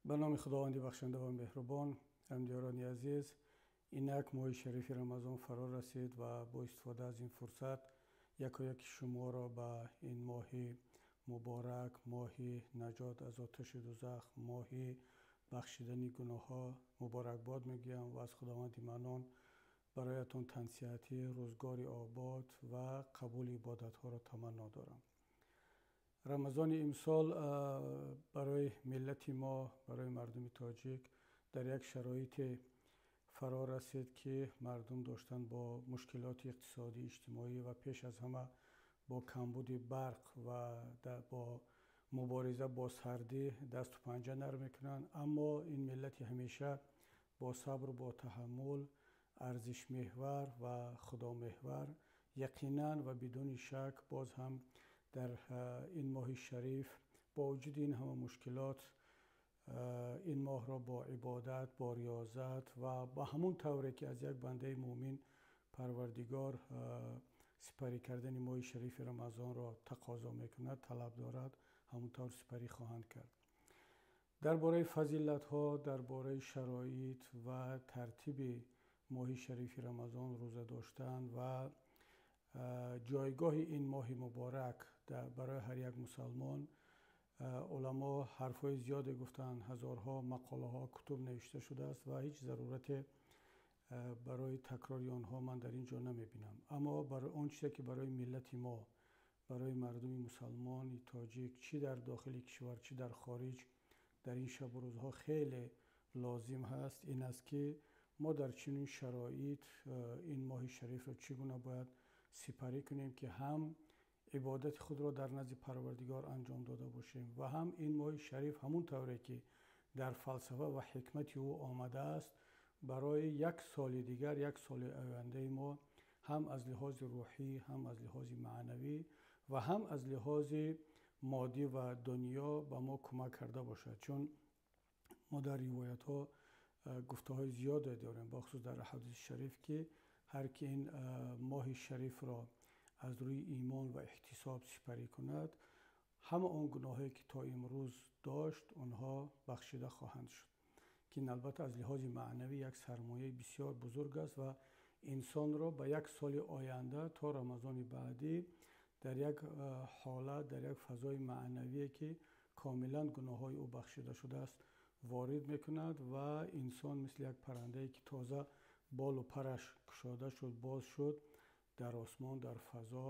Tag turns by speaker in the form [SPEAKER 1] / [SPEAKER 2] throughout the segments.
[SPEAKER 1] Ба номи Худованди бахшанда ва меҳрубон, ҳамдиёрони азиз, инак моҳи шарифи Рамазон фаро расид ва бо истифода аз ин фурсат якояки шуморо ба ин моҳи муборак, моҳи наҷот аз оташи дӯзах, моҳи бахшидани гуноҳҳо муборакбод мегӯям ва аз Худованди Маннон бароятон тансиҳатӣ, рӯзгори обод ва қабули ибодатҳоро таманно дорам. Рамазони имсол барои миллати мо, барои мардуми тоҷик дар як шароите фаро расид, ки мардум доштанд бо мушкилоти иқтисодӣ, иҷтимоӣ ва пеш аз ҳама бо камбуди барқ ва бо мубориза бо сардӣ дасту панҷа нарм мекунанд. Аммо ин миллати ҳамеша бо сабру бо таҳаммул, арзишмеҳвар ва худомеҳвар яқинан ва бидуни шак боз ҳам дар ин моҳи шариф бо вуҷуди ин ҳама мушкилот ин моҳро бо ибодат, бо риёзат ва ба ҳамон тавре ки аз як бандаи мӯмин Парвардигор сипарӣ кардани моҳи шарифи Рамазонро тақозо мекунад, талаб дорад, ҳамон тавр сипарӣ хоҳанд кард. Дар бораи фазилатҳо, дар бораи шароит ва тартиби моҳи шарифи Рамазон рӯза доштан ва ҷойгоҳи ин моҳи муборак барои ҳар як мусалмон уламо ҳарфҳои зиёде гуфтанд, ҳазорҳо мақолаҳо, кутуб навишта шудааст ва ҳеҷ зарурате барои такрори онҳо ман дар ин ҷо намебинам. Аммо барои он чизе ки барои миллати мо, барои мардуми мусалмони тоҷик чӣ дар дохили кишвар, чӣ дар хориҷ дар ин шабу рӯзҳо хеле лозим ҳаст, ин аст ки мо дар чунин шароит ин моҳи шарифро чӣ гуна бояд сипарӣ кунем, ки ҳам ибодати худро дар назди Парвардигор анҷом дода бошем ва ҳам ин моҳи шариф ҳамон тавре ки дар фалсафа ва ҳикмати ӯ омадааст барои як соли дигар, як соли ояндаи мо ҳам аз лиҳози рӯҳӣ, ҳам аз лиҳози маънавӣ ва ҳам аз лиҳози моддӣ ва дунё ба мо кӯмак карда бошад. Чун мо дар ривоятҳо гуфтаҳои зиёде дорем, бахусус дар ҳадиси шариф, ки ҳар ки ин моҳи шарифро аз рӯи имон ва эҳтисоб сипарӣ кунад, ҳама он гуноҳҳое ки то имрӯз дошт, онҳо бахшида хоҳанд шуд. Ки ин албатта аз лиҳози маънавӣ як сармояи бисёр бузург аст ва инсонро ба як соли оянда то Рамазони баъдӣ дар як ҳолат, дар як фазои маънавие ки комилан гуноҳҳои ӯ бахшида шудааст ворид мекунад ва инсон мисли як паррандае ки тоза болу параш кушода шуд, боз шуд, дар осмон, дар фазо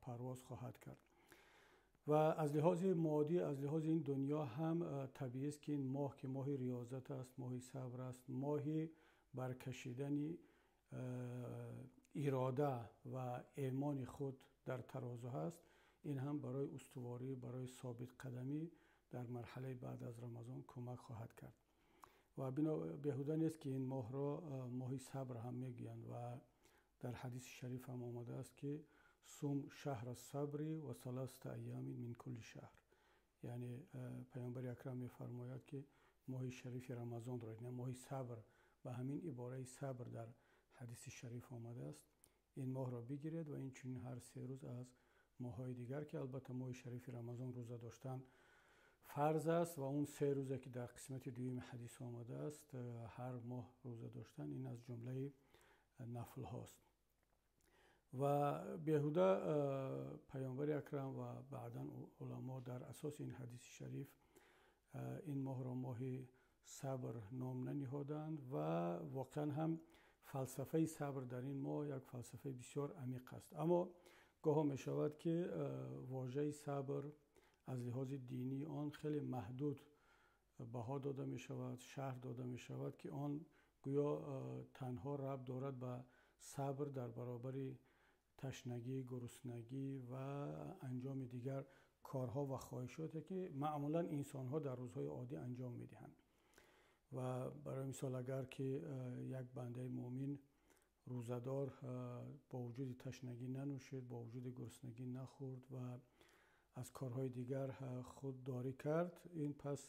[SPEAKER 1] парвоз хоҳад кард. Ва аз лиҳози моддӣ, аз лиҳози ин дунё ҳам табиӣ аст, ки ин моҳ, ки моҳи риёзат аст, моҳи сабр аст, моҳи баркашидани ирода ва эъмони худ дар тарозу ҳаст, ин ҳам барои устуворӣ, барои собитқадамӣ дар марҳалаи баъд аз Рамазон кӯмак хоҳад кард. Ва беҳуда нест, ки ин моҳро моҳи сабр ҳам мегӯянд ва дар ҳадиси шариф ҳам омадааст, ки сум шаҳра сабри ва саласата айёмин мин кулли шаҳр. Яъне Паёмбари акрам мефармояд, ки моҳи шарифи Рамазонро, яъне моҳи сабр, ба ҳамин ибораи сабр дар ҳадиси шариф омадааст, ин моҳро бигиред ва инчунин ҳар се рӯз аз моҳҳои дигар, ки албатта моҳи шарифи Рамазон рӯза доштан фарз аст ва он се рӯзе ки дар қисмати дуюми ҳадис омадааст, ҳар моҳ рӯза доштан, ин аз ҷумлаи нафлҳост. Ва беҳуда Паёмбари акрам ва баъдан уламо дар асоси ин ҳадиси шариф ин моҳро моҳи сабр ном наниҳоданд ва воқеан ҳам фалсафаи сабр дар ин моҳ як фалсафаи бисёр амиқ аст. Аммо гоҳо мешавад, ки вожаи сабр аз лиҳози динии он хеле маҳдуд баҳо дода мешавад, шарҳ дода мешавад, ки он гӯё танҳо рабт дорад ба сабр дар баробари ташнагӣ, гуруснагӣ ва анҷоми дигар корҳо ва хоҳишоте ки маъмулан инсонҳо дар рӯзҳои оддӣ анҷом медиҳанд. Ва барои мисол, агар ки як бандаи мӯмин рӯзадор бо вуҷуди ташнагӣ нанӯшид, бо вуҷуди гуруснагӣ нахӯрд ва аз корҳои дигар худдорӣ кард, ин пас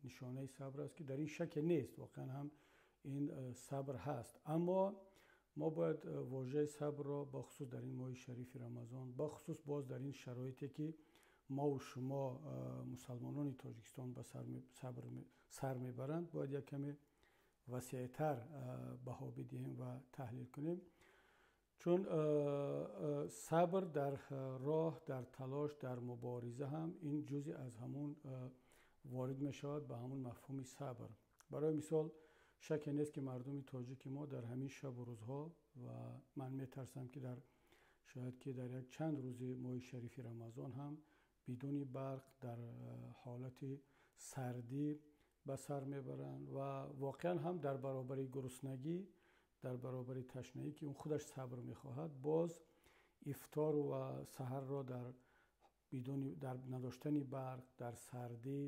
[SPEAKER 1] нишонаи сабр аст, ки дар ин шаке нест, воқеан ҳам ин сабр ҳаст. Аммо мо бояд вожаи сабрро бахусус дар ин моҳи шарифи Рамазон, бахусус боз дар ин шароите ки мо ва шумо мусулмонони Тоҷикистон ба сар мебаранд, бояд як каме васеътар баҳо бидиҳем ва таҳлил кунем. Чун сабр дар роҳ, дар талош, дар мубориза ҳам ин ҷузъе аз ҳамон ворид мешавад ба ҳамон мафҳуми сабр. Барои мисол шаке нест, ки мардуми тоҷики мо дар ҳамин шабу рӯзҳо, ва ман метарсам, ки дар шояд ки дар як чанд рӯзи моҳи шарифи Рамазон ҳам бидуни барқ дар ҳолати сардӣ ба сар мебаранд ва воқеан ҳам дар баробари гуруснагӣ, дар баробари ташнагӣ, ки он худаш сабр мехоҳад, боз ифтор ва саҳарро дар бидуни дар надоштани барқ, дар сардӣ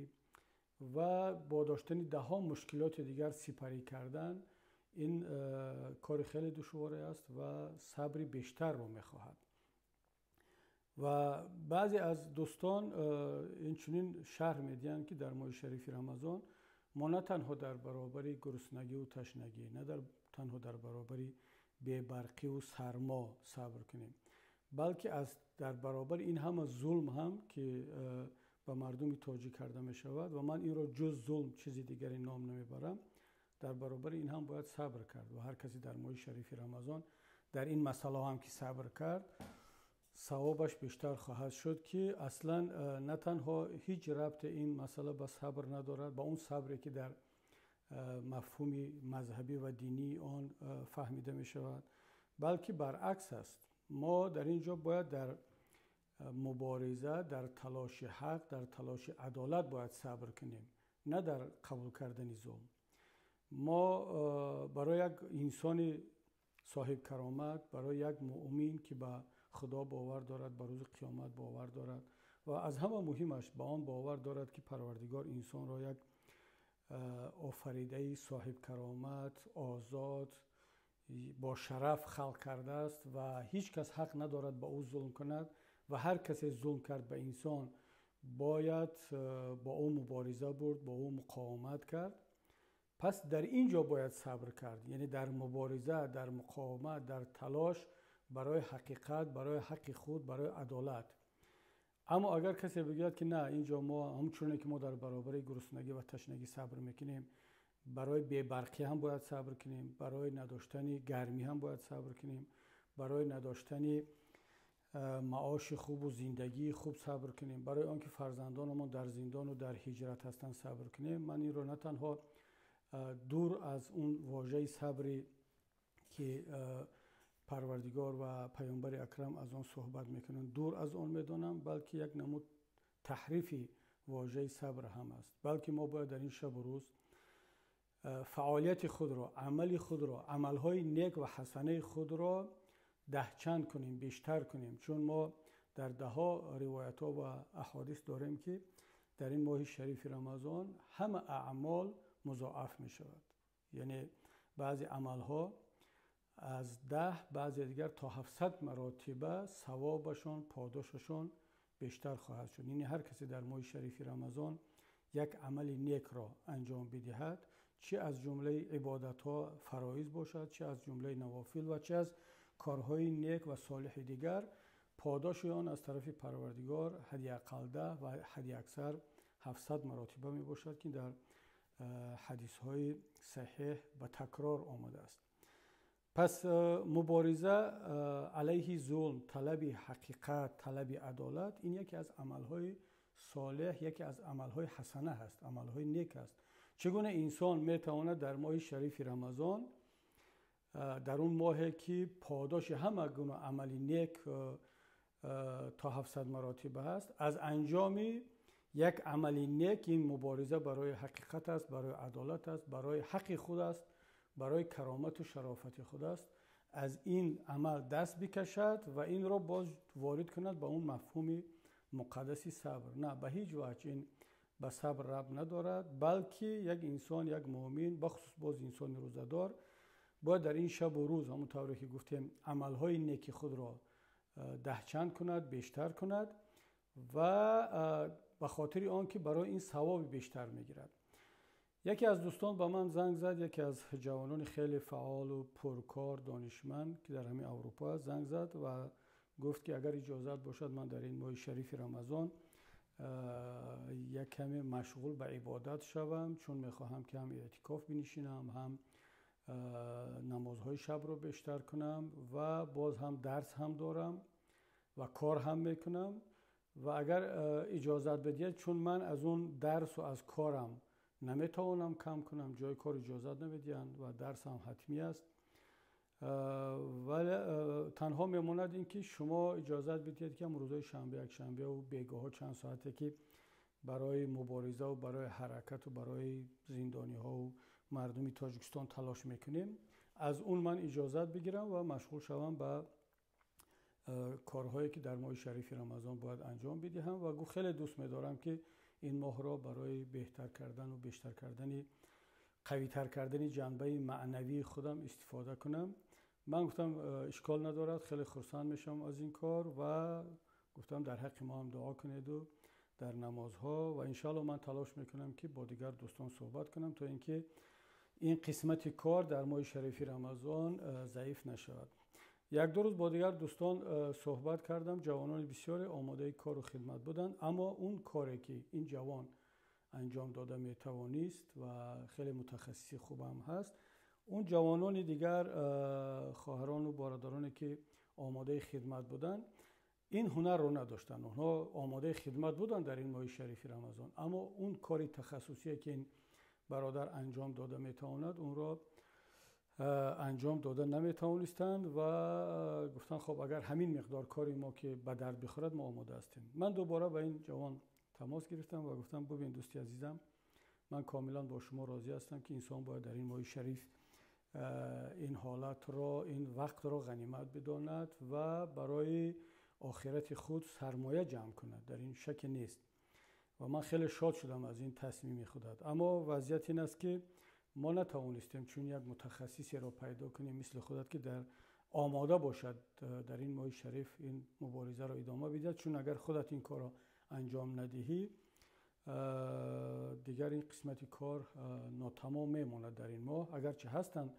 [SPEAKER 1] ва бо доштани даҳҳо мушкилоти дигар сипарӣ кардан, ин кори хеле душворе аст ва сабри бештарро мехоҳад. Ва баъзе аз дӯстон инчунин шарҳ медиҳанд, ки дар моҳи шарифи Рамазон мо на танҳо дар баробари гуруснагӣ ва ташнагӣ, на танҳо дар баробари бебарқӣ ва сармо сабр кунем, балки дар баробари ин ҳама зулм ҳам, ки ба мардуми тоҷик карда мешавад, ва ман инро ҷуз зулм чизи дигаре ном намебарам, дар баробари ин ҳам бояд сабр кард. Ва ҳар касе дар моҳи шарифи Рамазон дар ин масъала ҳам ки сабр кард, савобаш бештар хоҳад шуд, ки аслан на танҳо ҳеҷ рабте ин масъала ба сабр надорад, ба он сабре ки дар мафҳуми мазҳабӣ ва динии он фаҳмида мешавад, балки баръакс аст. Мо дар ин ҷо бояд дар мубориза, дар талоши ҳақ, дар талоши адолат бояд сабр кунем, на дар қабул кардани зулм. Мо барои як инсони соҳибкаромат, барои як муъмин, ки ба Худо бовар дорад, ба рӯзи қиёмат бовар дорад ва аз ҳама муҳимаш ба он бовар дорад, ки Парвардигор инсонро як офаридаи соҳибкаромат, озод, бо шараф халқ кардааст ва ҳеҷ кас ҳақ надорад ба ӯ зулм кунад, ва ҳар касе зулм кард ба инсон, бояд бо ӯ мубориза бурд, бо ӯ муқовимат кард. Пас дар ин ҷо бояд сабр кард, яъне дар мубориза, дар муқовимат, дар талош барои ҳақиқат, барои ҳаққи худ, барои адолат. Аммо агар касе бигӯяд, ки на, ин ҷо мо ҳамчуне ки мо дар баробари гуруснагӣ ва ташнагӣ сабр мекунем, барои бебарқӣ ҳам бояд сабр кунем, барои надоштани гармӣ ҳам бояд сабр кунем, барои надоштани маоши хубу зиндагии хуб сабр кунем, барои он ки фарзандонамон дар зиндану дар ҳиҷрат ҳастанд сабр кунем. Ман инро на танҳо дур аз он вожаи сабре ки Парвардигор ва Паёмбари Акрам аз он суҳбат мекунанд, дур аз он медонам, балки як намуд таҳрифи вожаи сабр ҳам аст. Балки мо бояд дар ин шабу рӯз фаъолияти худро, амали худро, амалҳои нек ва ҳасанаи худро даҳчанд кунем, бештар кунем, чун мо дар даҳҳо ривоятҳо ва аҳодис дорем, ки дар ин моҳи шарифи Рамазон ҳама аъмол музоаф мешавад. Яъне баъзе амалҳо аз 10, баъзе дигар то 700 маротиба савобашон, подошашон бештар хоҳад шуд. Яъне ҳар касе дар моҳи шарифи Рамазон як амали некро анҷом бидиҳад, чӣ аз ҷумлаи ибодатҳо фароиз бошад, чӣ аз ҷумлаи навофил ва чӣ аз корҳои нек ва солиҳи дигар, подоши он аз тарафи Парвардигор ҳадди ақал 10 ва ҳадди аксар 700 маротиба мебошад, ки дар ҳадисҳои саҳеҳ ба такрор омадааст. Пас мубориза алайҳи зулм, талаби ҳақиқат, талаби адолат, ин яке аз амалҳои солеҳ, яке аз амалҳои ҳасана ҳаст, амалҳои нек аст. Чӣ гуна инсон метавонад дар моҳи шарифи Рамазон, дар он моҳе ки подоши ҳама гуна амали нек то 700 маротиба аст, аз анҷоми як амали нек, ин мубориза барои ҳақиқат аст, барои адолат аст, барои ҳаққи худ аст, барои каромату шарофати худ аст, аз ин амал даст бикашад ва инро боз ворид кунад ба он мафҳуми муқаддаси сабр? На, ба ҳеҷ ваҷҳ ин ба сабр рабт надорад, балки як инсон, як муъмин, бахусус боз инсони рӯзадор, бояд дар ин шабу рӯз, ҳамон тавре ки гуфтем, амалҳои неки худро даҳчанд кунад, бештар кунад ва ба хотири он ки барои ин савоби бештар мегирад. Яке аз дӯстон ба ман занг зад, яке аз ҷавонони хеле фаъолу пуркор, донишманд, ки дар ҳамин Аврупо аст, занг зад ва гуфт, ки агар иҷозат бошад, ман дар ин моҳи шарифи Рамазон як каме машғул ба ибодат шавам, чун мехоҳам, ки ҳам эътикоф бинишинам, ҳам намозҳои шабро бештар кунам ва боз ҳам дарс ҳам дорам ва кор ҳам мекунам. Ва агар иҷозат бидиҳед, чун ман аз он дарсу аз корам наметавонам кам кунам, ҷои кор иҷозат намедиҳанд ва дарс ҳам ҳатмӣ аст, вале танҳо мемонад ин ки шумо иҷозат бидиҳед, ки ҳам рӯзҳои шанбе, якшанбеву бегоҳҳо чанд соате, ки барои муборизаву барои ҳаракату барои зиндониҳову мардуми Тоҷикистон талош мекунем, аз он ман иҷозат бигирам ва машғул шавам ба корҳое, ки дар моҳи шарифи Рамазон бояд анҷом бидиҳам. Ва гуфт, хеле дӯст медорам, ки ин моҳро барои беҳтар кардану бештар кардани, қавитар кардани ҷанбаи маънавии худам истифода кунам. Ман гуфтам, ишкол надорад, хеле хурсанд мешавам аз ин кор ва гуфтам, дар ҳаққи мо ҳам дуо кунеду дар намозҳо ва иншоалло ман талош мекунам, ки бо дигар дӯстон суҳбат кунам, то ин ки ин қисмати кор дар моҳи шарифи Рамазон заиф нашавад. Як-ду рӯз бо дигар дӯстон суҳбат кардам. Ҷавонони бисёре омодаи кору хидмат буданд, аммо он коре, ки ин ҷавон анҷом дода метавонист ва хеле мутахассиси хубам ҳаст, он ҷавонони дигар, хоҳарону бародароне, ки омодаи хидмат буданд, ин ҳунарро надоштанд. Онҳо омодаи хидмат буданд дар ин моҳи шарифи Рамазон, аммо он кори тахассусие, ки ин бародар анҷом дода метавонад, онро анҷом дода наметавонистанд ва гуфтанд, хоб, агар ҳамин миқдор кори мо ки ба дард бихӯрад, мо омода ҳастем. Ман дубора ба ин ҷавон тамос гирифтам ва гуфтам, бубин, дӯсти азизам, ман комилан бо шумо розӣ ҳастам, ки инсон бояд дар ин моҳи шариф ин ҳолатро, ин вақтро ғанимат бидонад ва барои охирати худ сармоя ҷамъ кунад, дар ин шаке нест ва ман хеле шод шудам аз ин тасмими худат, аммо вазъият ин аст, ки мо натавонистем чун як мутахассисеро пайдо кунем мисли худат, ки дар омода бошад дар ин моҳи шариф ин муборизаро идома бидиҳад, чун агар худат ин корро анҷом надиҳӣ, дигар ин қисмати кор нотамом мемонад дар ин моҳ. Агарчи ҳастанд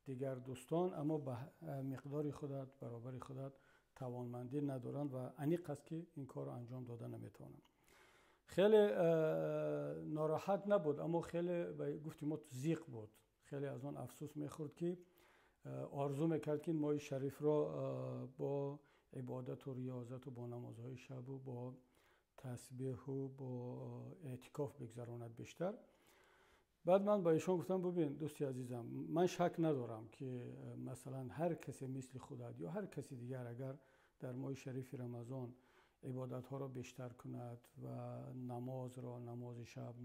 [SPEAKER 1] дигар дӯстон, аммо ба миқдори худат, баробари худат тавонмандӣ надоранд ва аниқ аст, ки ин корро анҷом дода наметавонанд. Хеле нороҳат набуд, аммо хеле, гуфти мо, зиқ буд, хеле аз он афсӯс мехӯрд, ки орзу мекард, ки ин моҳи шарифро бо ибодату риёзату бо намозҳои шабу бо тасбеҳу бо эътикоф бигзаронад бештар. Баъд ман ба ишон гуфтам, бубин, дӯсти азизам, ман шак надорам, ки масалан ҳар касе мисли худат ё ҳар каси дигар агар дар моҳи шарифи Рамазон ибодатҳоро бештар кунад ва намозро, намози шаб,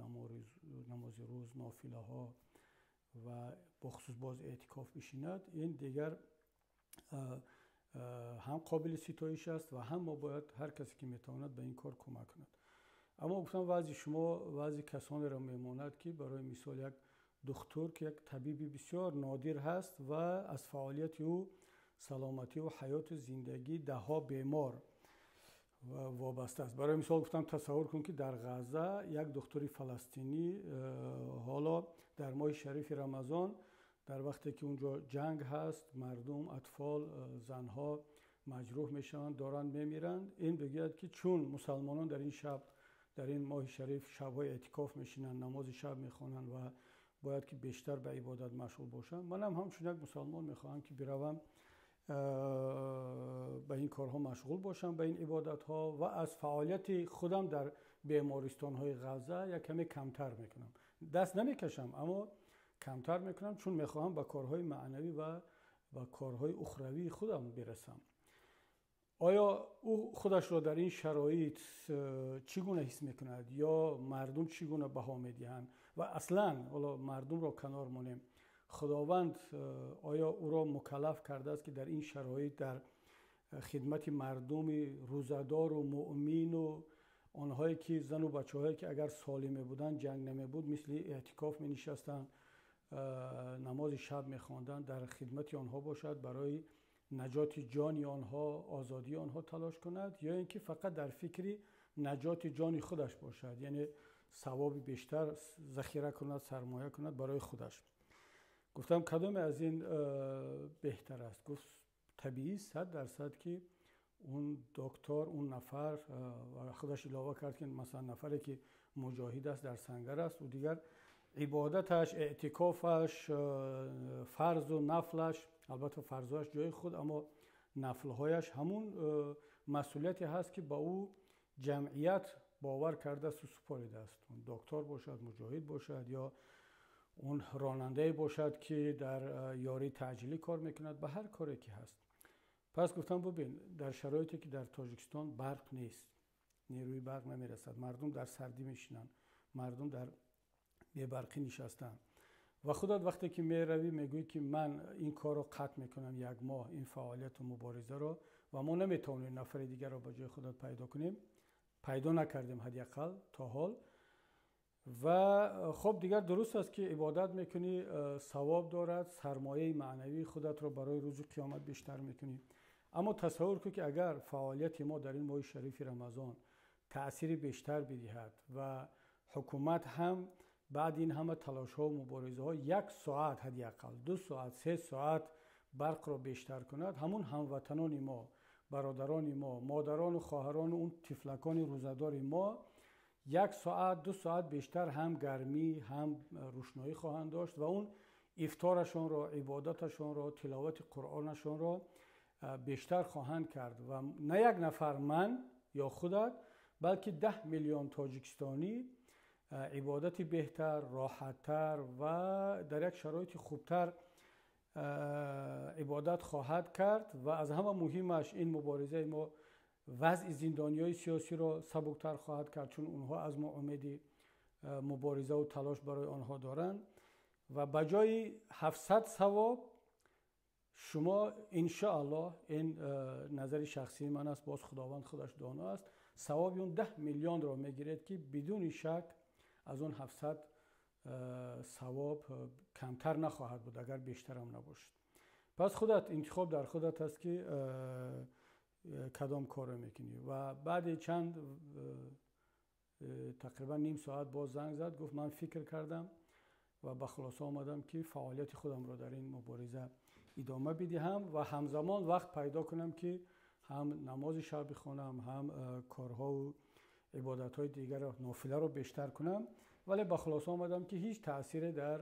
[SPEAKER 1] намози рӯз, нофилаҳо ва бохусус боз эътикоф бишинад, ин дигар ҳам қобили ситоиш аст ва ҳам мо бояд ҳар касе ки метавонад ба ин кор кӯмак кунад. Аммо гуфтам, вазъи шумо вазъи касонеро мемонад, ки барои мисол як духтур, ки як табиби бисёр нодир ҳаст ва аз фаъолияти ӯ саломативу ҳаёту зиндагии даҳҳо бемор вобаста аст. Барои мисол гуфтам, тасаввур кун, ки дар Ғазза як духтури фаластинӣ ҳоло дар моҳи шарифи Рамазон, дар вақте ки унҷо ҷанг ҳаст, мардум, атфол, занҳо маҷрӯҳ мешаванд, доранд мемиранд, ин бигӯяд, ки чун мусалмонон дар ин шаб, дар ин моҳи шариф шабҳои эътикоф мешинанд, намози шаб мехонанд ва бояд ки бештар ба ибодат машғул бошанд, манам ҳамчун як мусалмон мехоҳам, ки биравам ба ин корҳо машғул бошам, ба ин ибодатҳо, ва аз фаъолияти худам дар бемористонҳои Ғазза як каме камтар мекунам, даст намекашам, аммо камтар мекунам, чун мехоҳам ба корҳои маънавӣ ва ба корҳои ухравии худам бирасам. Оё ӯ худашро дар ин шароит чӣ гуна ҳис мекунад ё мардум чӣ гуна баҳо медиҳанд? Ва аслан ҳоло мардумро канор монем, Худованд оё ӯро мукаллаф кардааст, ки дар ин шароит дар хидмати мардуми рӯзадору муъмину онҳое, ки зану бачаҳое, ки агар солим мебуданд, ҷанг намебуд, мисли эътикоф менишастанд, намози шаб мехонданд, дар хидмати онҳо бошад, барои наҷоти ҷони онҳо, озодии онҳо талош кунад, ё ин ки фақат дар фикри наҷоти ҷони худаш бошад, яъне савоби бештар захира кунад, сармоя кунад барои худаш? Гуфтам, кадоме аз ин беҳтар аст? Гуфт, табиӣ, 100%, ки Он доктор, он нафар, ва худаш илова кард, ки масалан нафаре ки муҷоҳид аст, дар сангар аст, ӯ дигар ибодаташ, эътикофаш, фарзу нафлаш, албатта фарзҳояш ҷои худ, аммо нафлҳояш ҳамун масъулияте ҳаст, ки ба ӯ ҷамъият бовар кардааст, супоридааст. Он доктор бошад, муҷоҳид бошад ё он ронандае бошад, ки дар ёрии таъҷилӣ кор мекунад, ба ҳар коре ки ҳаст. Пас гуфтам, бубин, дар шароите ки дар Тоҷикистон барқ нест, нерӯи барқ намерасад, мардум дар сардӣ мешинанд, мардум дар бебарқӣ нишастанд ва худат вақте ки меравӣ, мегӯӣ, ки ман ин корро қатъ мекунам як моҳ, ин фаъолияту муборизаро, ва мо наметавонем нафари дигарро ба ҷои худат пайдо кунем, пайдо накардем ҳадди ақал то ҳол. Ва хуб, дигар дуруст аст, ки ибодат мекунӣ, савоб дорад, сармояи маънавии худатро барои рӯзи қиёмат бештар мекунӣ, аммо тасаввур кун, ки агар фаъолияти мо дар ин моҳи шарифи Рамазон таъсири бештар бидиҳад ва ҳукумат ҳам баъди ин ҳама талошҳо муборизаҳо як соат, ҳадди ақал 2 соат, 3 соат барқро бештар кунад, ҳамун ҳамватанони мо, бародарони мо, модарону хоҳарону он тифлакони рӯзадори мо як соат, 2 соат бештар ҳам гармӣ, ҳам рӯшноӣ хоҳанд дошт ва он ифторашонро, ибодаташонро, тиловати Қуръонашонро бештар хоҳанд кард. Ва на як нафар, ман ё худат, балки 10 миллион тоҷикистонӣ ибодати беҳтар, роҳаттар ва дар як шароити хубтар ибодат хоҳад кард. Ва аз ҳама муҳимаш, ин муборизаи мо вазъи зиндониҳои сиёсиро сабуктар хоҳад кард, чун онҳо аз мо умеди муборизаву талош барои онҳо доранд. Ва ба ҷои 700 савоб шумо, иншоаллоҳ, ин назари шахсии ман аст, боз Худованд худаш доно аст, савоби он 10 миллионро мегиред, ки бидуни шак аз он 700 савоб камтар нахоҳад буд, агар бештарам набошад. Пас худат интихоб дар худат аст, ки кадом корро мекунӣ. Ва баъди чанд, тақрибан ним соат, боз занг зад, гуфт: «Ман фикр кардам ва ба хулоса омадам, ки фаъолияти худамро дар ин мубориза идома бидиҳам ва ҳамзамон вақт пайдо кунам, ки ҳам намози шаб бихонам, ҳам корҳову ибодатҳои дигарро, нофиларо бештар кунам. Вале ба хулоса омадам, ки ҳеҷ таъсире дар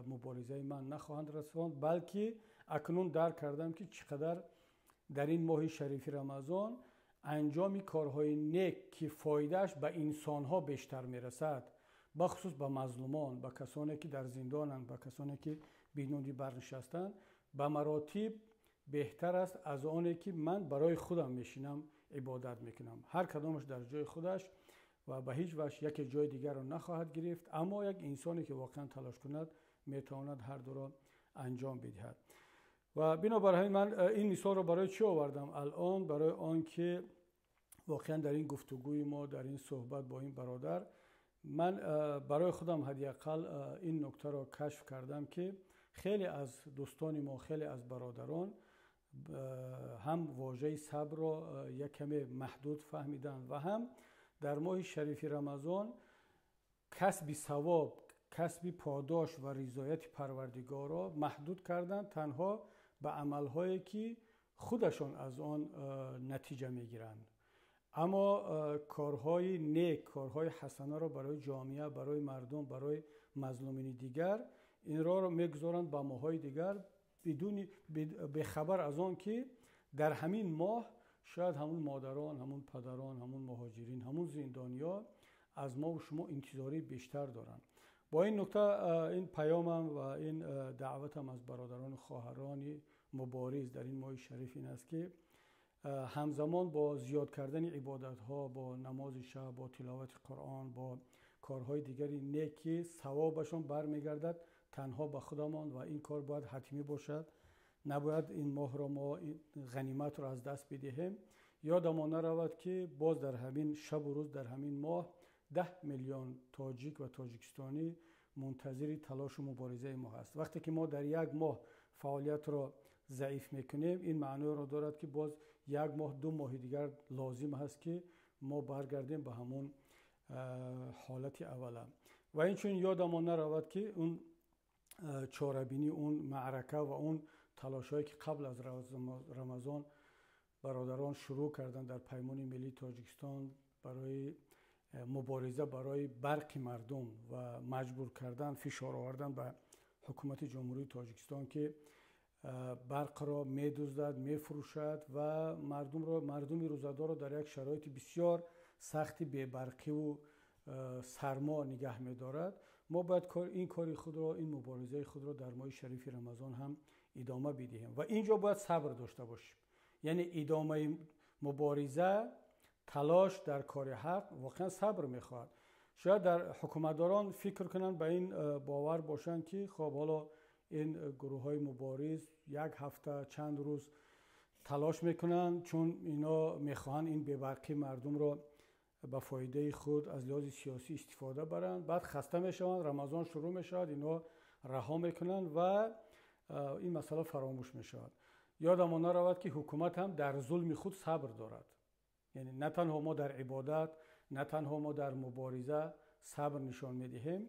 [SPEAKER 1] муборизаи ман нахоҳанд расонд, балки акнун дарк кардам, ки чӣ қадар дар ин моҳи шарифи Рамазон анҷоми корҳои нек, ки фоидааш ба инсонҳо бештар мерасад, бахусус ба мазлумон, ба касоне ки дар зиндонанд, ба касоне ки бидуни барқ нишастанд, ба маротиб беҳтар аст аз оне ки ман барои худам мешинам, ибодат мекунам». Ҳар кадомаш дар ҷои худаш ва ба ҳеҷ ваҷҳ яке ҷои дигарро нахоҳад гирифт, аммо як инсоне ки воқеан талош кунад, метавонад ҳар дуро анҷом бидиҳад. Ва бинобар ҳамин ман ин мисолро барои чӣ овардам алон? Барои он ки воқеан дар ин гуфтугӯи мо, дар ин суҳбат бо ин бародар, ман барои худам ҳадди ақал ин нуктаро кашф кардам, ки хеле аз дӯстони мо, хеле аз бародарон ҳам вожаи сабрро як каме маҳдуд фаҳмиданд ва ҳам дар моҳи шарифи Рамазон касби савоб, касби подош ва ризояти Парвардигорро маҳдуд карданд танҳо ба амалҳое, ки худашон аз он натиҷа мегиранд, аммо корҳои нек, корҳои ҳасанаро барои ҷомеа, барои мардум, барои мазлумини дигар, инроро мегузоранд ба моҳҳои дигар, бидуни бехабар аз он ки дар ҳамин моҳ шояд ҳамун модарон, ҳамун падарон, ҳамун муҳоҷирин, ҳамун зиндониё аз мову шумо интизории бештар доранд. Бо ин нукта ин паёмам ва ин даъватам аз бародарону хоҳарони мубориз дар ин моҳи шариф ин аст, ки ҳамзамон бо зиёд кардани ибодатҳо, бо намози шаб, бо тиловати Қуръон, бо корҳои дигари нек, ки савобашон бармегардад танҳо ба худамон, ва ин кор бояд ҳатмӣ бошад, набояд ин моҳро мо ғаниматро аз даст бидиҳем, ёдамон наравад, ки боз дар ҳамин шабу рӯз, дар ҳамин моҳ 10 миллион тоҷик ва тоҷикистонӣ мунтазири талошу муборизаи мо ҳаст. Вақте ки мо дар як моҳ фаъолиятро заиф мекунем, ин маъноеро дорад, ки боз як моҳ, 2 моҳи дигар лозим ҳаст, ки мо баргардем ба ҳамон ҳолати аввала. Ва инчунин ёдамон наравад, ки он чорабинӣ, он маърака ва он талошҳое, ки қабл аз Рамазон Бародарон шурӯъ карданд дар Паймони миллии Тоҷикистон барои мубориза барои барқи мардум ва маҷбур кардан, фишор овардан ба ҳукумати Ҷумҳурии Тоҷикистон, ки барқро медуздад, мефурӯшад ва мардумро, мардуми рӯзадорро дар як шароити бисёр сахти бебарқиву сармо нигаҳ медорад. Мо бояд ин кори худро, ин муборизаи худро дар моҳи шарифи Рамазон ҳам идома бидиҳем ва ин ҷо бояд сабр дошта бошем. Яъне идомаи мубориза, талош дар кори ҳақ воқеан сабр мехоҳад. Шояд дар ҳукуматдорон фикр кунанд, ба ин бовар бошанд, ки хоб, ҳоло ин гурӯҳҳои мубориз як ҳафта, чанд рӯз талош мекунанд, чун ино мехоҳанд ин бебарқии мардумро ба фоидаи худ аз лиҳози сиёсӣ истифода баранд, баъд хаста мешаванд, Рамазон шурӯъ мешавад, инҳо раҳо мекунанд ва ин масъала фаромӯш мешавад. Ёдамон наравад, ки ҳукумат ҳам дар зулми худ сабр дорад. Яъне на танҳо мо дар ибодат, на танҳо мо дар мубориза сабр нишон медиҳем,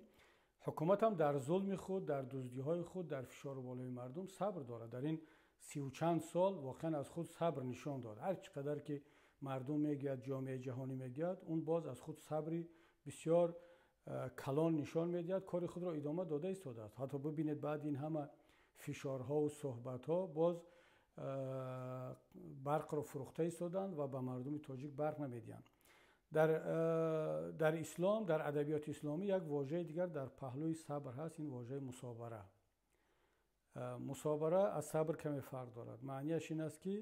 [SPEAKER 1] ҳукумат ҳам дар зулми худ, дар дуздиҳои худ, дар фишору болои мардум сабр дорад. Дар ин 30 чанд сол воқеан аз худ сабр нишон дод. Ҳар чӣ қадар ки мардум мегӯяд, ҷомеаи ҷаҳонӣ мегӯяд, он боз аз худ сабри бисёр калон нишон медиҳад, кори худро идома дода истодааст. Ҳатто бибинед, баъди ин ҳама фишорҳову суҳбатҳо боз барқро фурӯхта истоданд ва ба мардуми тоҷик барқ намедиҳанд. Дар ислом, дар адабиёти исломӣ як вожаи дигар дар паҳлӯи сабр ҳаст, ин вожаи мусобара. Мусобара аз сабр каме фарқ дорад. Маънияш ин аст, ки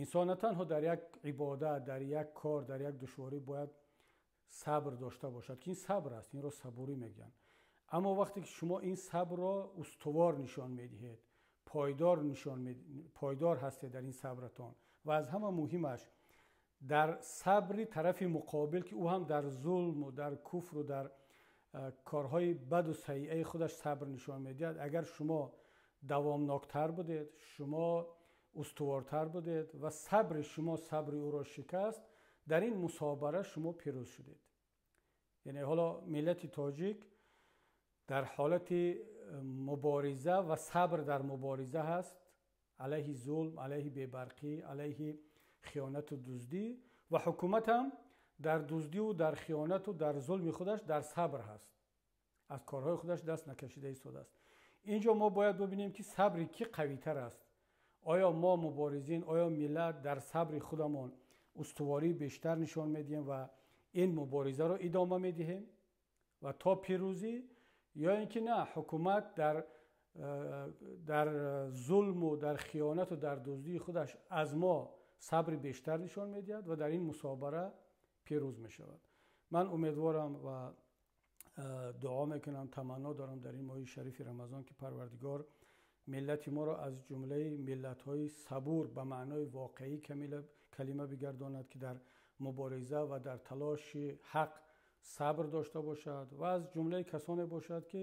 [SPEAKER 1] инсон на танҳо дар як ибодат, дар як кор, дар як душворӣ бояд сабр дошта бошад, ки ин сабр аст, инро сабурӣ мегӯянд, аммо вақте ки шумо ин сабрро устувор нишон медиҳед, пойдор ҳастед дар ин сабратон ва аз ҳама муҳимаш дар сабри тарафи муқобил, ки ӯ ҳам дар зулму дар куфру дар корҳои баду сайиаи худаш сабр нишон медиҳад, агар шумо давомноктар будед, шумо устувортар будед ва сабри шумо сабри ӯро шикаст, дар ин мусобара шумо пирӯз шудед. Яъне ҳоло миллати тоҷик дар ҳолати мубориза ва сабр дар мубориза ҳаст алайҳи зулм, алайҳи бебарқӣ, алайҳи хиёнату дуздӣ ва ҳукумат ҳам дар дуздиву дар хиёнату дар зулми худаш дар сабр ҳаст, аз корҳои худаш даст накашида истодааст. Ин ҷо мо бояд бибинем, ки сабри кӣ қавитар аст. Оё мо муборизин, оё миллат дар сабри худамон устувории бештар нишон медиҳем ва ин муборизаро идома медиҳем ва то пирӯзӣ, ё ин ки на, ҳукумат дар зулму дар хиёнату дар дуздии худаш аз мо сабри бештар нишон медиҳад ва дар ин мусобара пирӯз мешавад. Ман умедворам ва дуо мекунам, таманно дорам дар ин моҳи шарифи Рамазон, ки Парвардигор миллати моро аз ҷумлаи миллатҳои сабур ба маънои воқеии калима бигардонад, ки дар мубориза ва дар талоши ҳақ сабр дошта бошад ва аз ҷумлаи касоне бошад, ки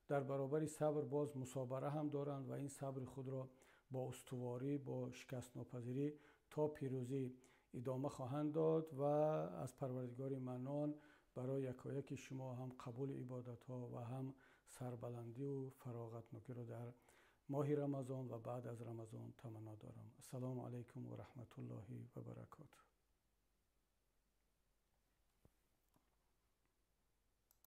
[SPEAKER 1] дар баробари сабр боз мусобара ҳам доранд ва ин сабри худро бо устуворӣ, бо шикастнопазирӣ то пирӯзӣ идома хоҳанд дод. Ва аз Парвардигори Маннон барои якояки шумо ҳам қабули ибодатҳо ва ҳам сарбаландиву фароғатнокиро дар моҳи Рамазон ва баъд аз Рамазон таманно дорам. Ассалому алайкум ва раҳматуллоҳи ва баракотуҳ.